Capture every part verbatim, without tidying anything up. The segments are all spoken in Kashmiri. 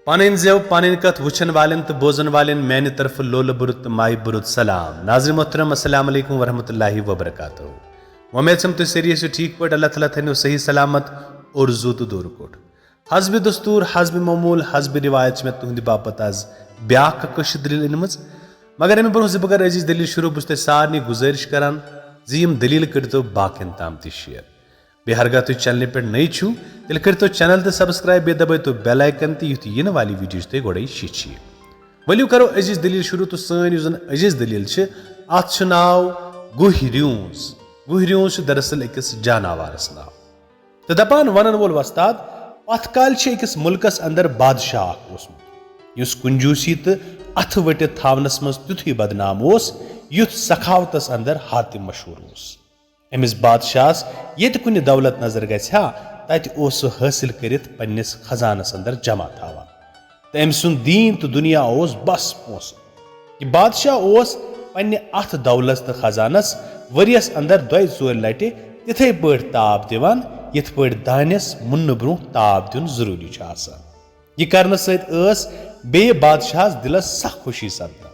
پنٕنۍ زٮ۪و، پنٕنۍ کتھ وٕچھن والٮ۪ن تہٕ بوزن والٮ۪ن میانہِ طرفہٕ لولہٕ بُرُت تہٕ مایہِ بُرُت سلام۔ ناظرین محترم، السلام علیکم ورحمۃ اللہ وبرکاتہ۔ وۄمید چھم تُہۍ سٲری ٲسِو ٹھیٖک پٲٹھۍ۔ اللہ تعالیٰ تھٲینو صحیح سلامت اور زُو تہٕ دوٗر کوٚٹ۔ حسب دستور، حسب معمول، حسب روایت چھِ مےٚ تُہنٛدِ باپتھ از بیاکھ اکھ کٲشِر دٔلیٖل أنمٕژ۔ مگر اَمہِ برونٛہہ زِ بہٕ کرٕ أزِچ دٔلیٖل شروٗع، بہٕ چھُس تۄہہِ سارنٕے گُزٲرِش کران زِ یِم دٔلیٖل کٔرۍتو باقین تام تہِ شیئر۔ بیٚیہِ ہرگاہ تُہۍ چینلہِ پٮ۪ٹھ نٔے چھِو، تیٚلہِ کٔرۍتو چینل تہِ سبسکرائب، بیٚیہِ دبٲیتو بیل آیکن تہِ، یُتھ یِنہٕ والہِ ویڈیو تۄہہِ گۄڈے شیٚچھِ۔ ؤلِو کرو أزِچ دٔلیٖل شروٗع، تہٕ سٲنۍ یُس زن أزِچ دٔلیٖل چھِ، اتھ چھُ ناو گُہہ ریونٛز۔ گُہہ ریونٛز چھُ دراصل أکِس جاناوارس ناو۔ تہٕ دپان ونن وول وۄستاد، پتھ کالہِ چھِ أکِس مُلکس اندر بادشاہ اکھ اوسمُت، یُس کنجوسی تہٕ اتھٕ ؤٹِتھ تھاونس منٛز تیُتھُے بدنام اوس، یُتھ سخاوتس اندر حاتم مشہوٗر اوس۔ أمِس بادشاہس ییٚتہِ کُنہِ دولت نظر گژھِ ہا، تتہِ اوس سُہ حٲصِل کٔرِتھ پننِس خزانس اندر جمع تھاوان۔ تہٕ أمۍ سُنٛد دیٖن تہٕ دُنیا اوس بس پونٛسہٕ۔ یہِ بادشاہ اوس پننہِ اتھ دولت تہٕ خزانس ؤریس اندر دۄیہِ ژورِ لٹہِ تِتھے پٲٹھۍ تاپھ دِوان، یِتھ پٲٹھۍ دانٮ۪س مُننہٕ برونٛہہ تاپھ دیُن ضروٗری چھُ آسان۔ یہِ کرنہٕ سۭتۍ ٲس بیٚیہِ بادشاہس دِلس سخ خوشی سپدان۔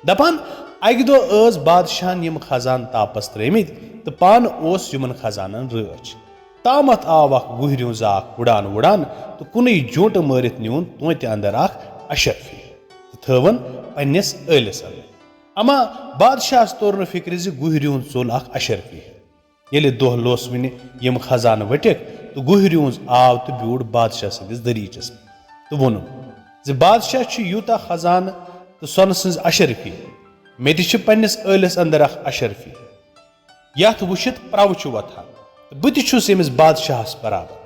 دپان، اکہِ دۄہ ٲس بادشاہن یِم خزانہٕ تاپس ترٲومٕتۍ تہٕ پانہٕ اوس یِمن خزانن رٲچھ۔ تامتھ آو اکھ گُہہ ریونٛزا اکھ وُڑان وُڑان تہٕ کُنُے جونٛٹہٕ مٲرِتھ نیوٗن توتہِ اندر اکھ اشرفی تہٕ تھٲوٕن پننِس ٲلِس اندر۔ اما بادشاہس توٚر نہٕ فِکرِ زِ گُہہ ریونٛز ژوٚل اکھ اشرفی۔ ییٚلہِ دۄہ لوسوٕنہِ یِم خزانہٕ ؤٹِکھ تہٕ گُہہ ریونٛز آو تہٕ بیوٗٹھ بادشاہ سٕنٛدِس دٔریٖچس پٮ۪ٹھ تہٕ ووٚنُن زِ بادشاہ چھُ یوٗتاہ خزانہٕ تہٕ سۄنہٕ سٕنٛز اشرفی، مےٚ تہِ چھِ پننِس ٲلِس اندر اکھ اشرفی۔ یتھ وٕچھِتھ پرٛوٕ چھُ وۄتھان تہٕ بہٕ تہِ چھُس ییٚمِس بادشاہس برابر۔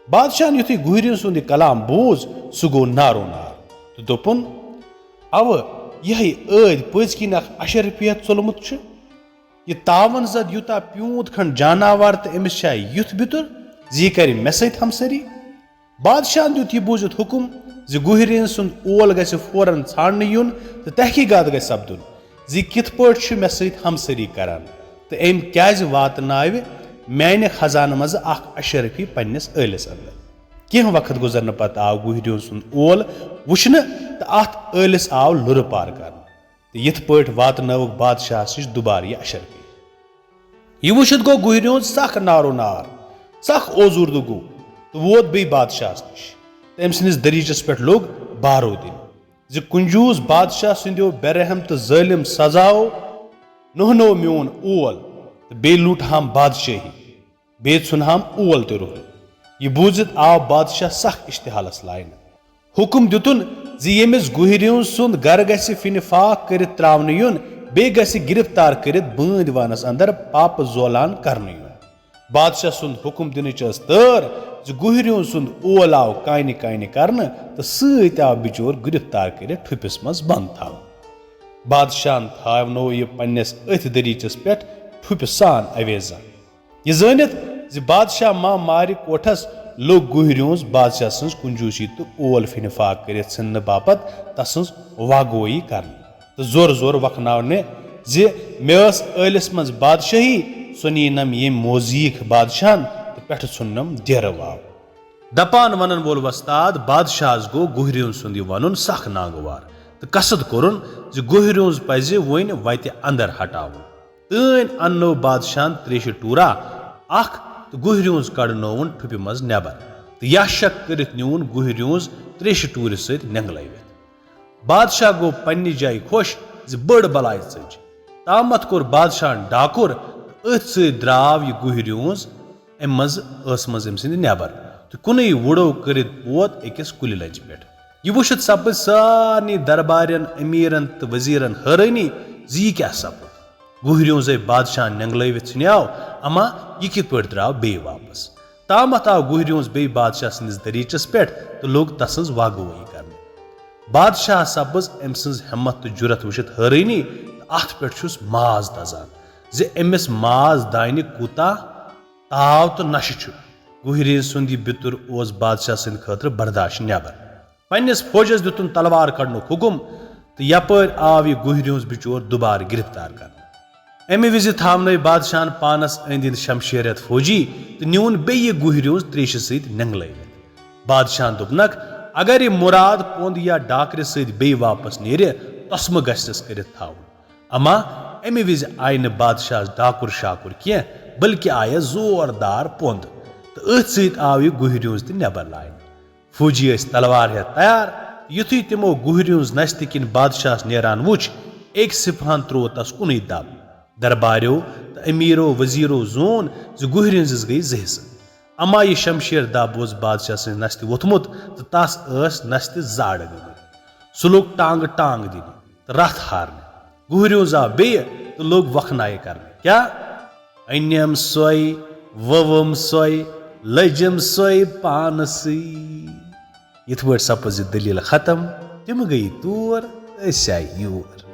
بادشاہن یُتھُے گُہہ ریونٛز سُنٛد یہِ کلام بوٗز، سُہ گوٚو نارو نار تہٕ دوٚپُن، اوٕ، یِہے ٲدۍ پٔزۍ کِنۍ اکھ اشرفیت ژوٚلمُت چھُ۔ یہِ تاون زد یوٗتاہ پیوٗنت کھنٛڈ جاناوار تہٕ أمِس چھا یُتھ بِتُر زِ یہِ کرِ مےٚ سۭتۍ ہمسری؟ بادشاہن دیُت یہِ بوٗزِتھ حُکم زِ گُہہ ریونٛز سُنٛد اول گژھِ فوراً ژھانٛڈنہٕ یُن تہٕ تحقیقات گژھِ سپدُن زِ یہِ کِتھ پٲٹھۍ چھُ مےٚ سۭتۍ ہمسری کران تہٕ أمۍ کیازِ واتناوِ میانہِ خزانہٕ منٛزٕ اکھ اشرفی پننِس ٲلِس اندر۔ کینٛہہ وقت گُزرنہٕ پتہٕ آو گُہہ ریونٛز سُنٛد اول وٕچھنہٕ تہٕ اتھ ٲلِس آو لُرٕ پار کرنہٕ۔ تہٕ یِتھ پٲٹھۍ واتنٲوٕکھ بادشاہس نِش دُبارٕ یہِ اشرفی۔ یہِ وٕچھِتھ گوٚو گُہہ ریونٛز سخ نارو نار، سخ اوزوردٕ گوٚو تہٕ ووت بیٚیہِ بادشاہس نِش۔ تہٕ أمۍ سٕنٛدِس دٔریٖچس پٮ۪ٹھ لوٚگ بارو دِنہِ زِ کنجوٗس بادشاہ سٕنٛدیو بے رحم تہٕ ظٲلم سزاہو نوہنوو میون اول تہٕ بیٚیہِ لوٗٹہام بادشٲہی۔ بیٚیہِ ژھُنہام اول تہِ رُہُن۔ یہِ بوٗزِتھ آو بادشاہ سخ اشتعالس لاینہٕ۔ حُکم دیُتُن زِ ییٚمِس گُہہ ریونٛز سُنٛد گرٕ گژھِ فِنہِ فاق کٔرِتھ ترٛاونہٕ یُن، بیٚیہِ گژھِ گرفتار کٔرِتھ بٲنٛدۍ وانس اندر پاپہٕ زولان کرنہٕ یُن۔ بادشاہ سُنٛد حُکم دِنٕچ ٲس تٲر زِ گُہہ ریونٛز سُنٛد اول آو کانہِ کانہِ کرنہٕ تہٕ سۭتۍ آو بِچور گرفتار کٔرِتھ ٹھُپِس منٛز بند تھاونہٕ۔ بادشاہن تھاونوو یہِ پننِس أتھۍ دٔریٖچس پٮ۪ٹھ ٹھُپہِ سان اویزان۔ یہِ زٲنِتھ زِ بادشاہ ما مارِ کوٹھس، لوٚگ گُہہ ریونٛز بادشاہ سٕنٛز کنجوٗسی تہٕ اول فِنہِ فاق کٔرِتھ ژھٕننہٕ باپتھ تسٕنٛز واگوٲیی کرنہٕ تہٕ زور زور وکھناونہِ زِ مےٚ ٲس ٲلِس منٛز بادشٲہی، سۄ نِینم ییٚمۍ موزیٖک بادشاہن تہٕ پٮ۪ٹھٕ ژھُننم دیرٕ واو۔ دپان ونن وول وۄستاد بادشاہس گوٚو گُہہ ریونٛز سُنٛد یہِ ونُن سخ ناگوار تہٕ قصد کوٚرُن زِ گُہہ ریونٛز پزِ وۄنۍ وتہِ اندر ہٹاوُن۔ تٲنۍ اننٲو بادشاہن تریشہِ ٹوٗرا اکھ تہٕ گُہہ ریونٛز کڑنٲوُن ٹھُپہِ منٛز نٮ۪بر تہٕ یا شک کٔرِتھ نیوٗن گُہہ ریونٛز تریشہِ ٹوٗرِ سۭتۍ نٮ۪نٛگلٲوِتھ۔ بادشاہ گوٚو پننہِ جایہِ خۄش زِ بٔڑ بلاے ژٔج۔ تامتھ کوٚر بادشاہن ڈاکُر تہٕ أتھۍ سۭتۍ درٛاو یہِ گُہہ ریونٛز امہِ منٛزٕ ٲسہٕ منٛز أمۍ سٕنٛدِ نٮ۪بر تہٕ کُنُے وُڑو کٔرِتھ ووت أکِس کُلہِ لنجہِ پٮ۪ٹھ۔ یہِ وٕچھِتھ سپٕز سارنٕے دربارین، امیرن تہٕ وزیرن حٲرٲنی زِ یہِ کیٛاہ سپُد۔ گُہہ ریونٛزے بادشاہن نٮ۪نٛگلٲوِتھ ژھُنیاو، اما یہِ کِتھ پٲٹھۍ درٛاو بیٚیہِ واپس؟ تامتھ آو گُہہ ریونٛز بیٚیہِ بادشاہ سٕنٛدِس دٔریٖچس پٮ۪ٹھ تہٕ لوٚگ تسٕنٛز واگوٲیی کرنہِ۔ بادشاہ سپٕز أمۍ سٕنٛز ہمت تہٕ جُرت وٕچھِتھ حٲرٲنی تہٕ اتھ پٮ۪ٹھ چھُس ماز دزان زِ أمِس ماز دانہِ کوٗتاہ تاو تہٕ نشہٕ چھُ۔ گُہہ ریونٛز سُنٛد یہِ بِتُر اوس بادشاہ سٕنٛدِ خٲطرٕ برداش نٮ۪بر۔ پننِس فوجس دیُتُن تلوار کڑنُک حُکم تہٕ یپٲرۍ آو یہِ گُہہ ریونٛز بِچور دُبارٕ گرفتار کرنہٕ۔ امہِ وِزِ تھاونٲوۍ بادشاہن پانس أنٛدۍ أنٛدۍ شمشیر ہٮ۪تھ فوجی تہٕ نیوٗن بیٚیہِ یہِ گُہہ ریونٛز تریشہِ سۭتۍ نٮ۪نٛگلٲوِتھ۔ بادشاہن دوٚپنکھ، اگر یہِ مراد پوٚنٛد یا ڈاکرِ سۭتۍ بیٚیہِ واپس نیرِ، تسمہٕ گژھٮ۪س کٔرِتھ تھاوُن۔ اما امہِ وِزِ آیہِ نہٕ بادشاہس ڈاکُر شاکُر کینٛہہ، بلکہِ آیس زوردار پوٚنٛد، تہٕ أتھۍ سۭتۍ آو یہِ گُہرِیونٛز تہِ نٮ۪بر لاینہٕ۔ فوجی ٲسۍ تلوار ہٮ۪تھ تیار۔ یُتھُے تِمو گُہرِیونٛز نستہِ کِنۍ بادشاہس نیران وُچھ، أکۍ سپہن تروو تس کُنُے دب۔ درباریو تہٕ امیرو وزیرو زون زِ گُہرِیونٛزس گٔیہِ زٕ حصہٕ۔ اما یہِ شمشیر دب اوس بادشاہ سٕنٛزِ نستہِ ووٚتھمُت تہٕ تس ٲس نستہِ زاڑ گٔمٕژ۔ سُہ لوٚگ ٹانگہٕ ٹانگ دِنہِ تہٕ رتھ ہارنہِ۔ گُہرِیونٛز آو بیٚیہِ تہٕ لوٚگ وکھنایہِ کرنہِ۔ کیٛاہ؟ أنِم سۄے، ووٚوُم سۄے، لٔجِم سۄے پانسٕے۔ یِتھ پٲٹھۍ سپٕز یہِ دٔلیٖل ختم، تِم گٔیہِ تور، أسۍ آیہِ یور۔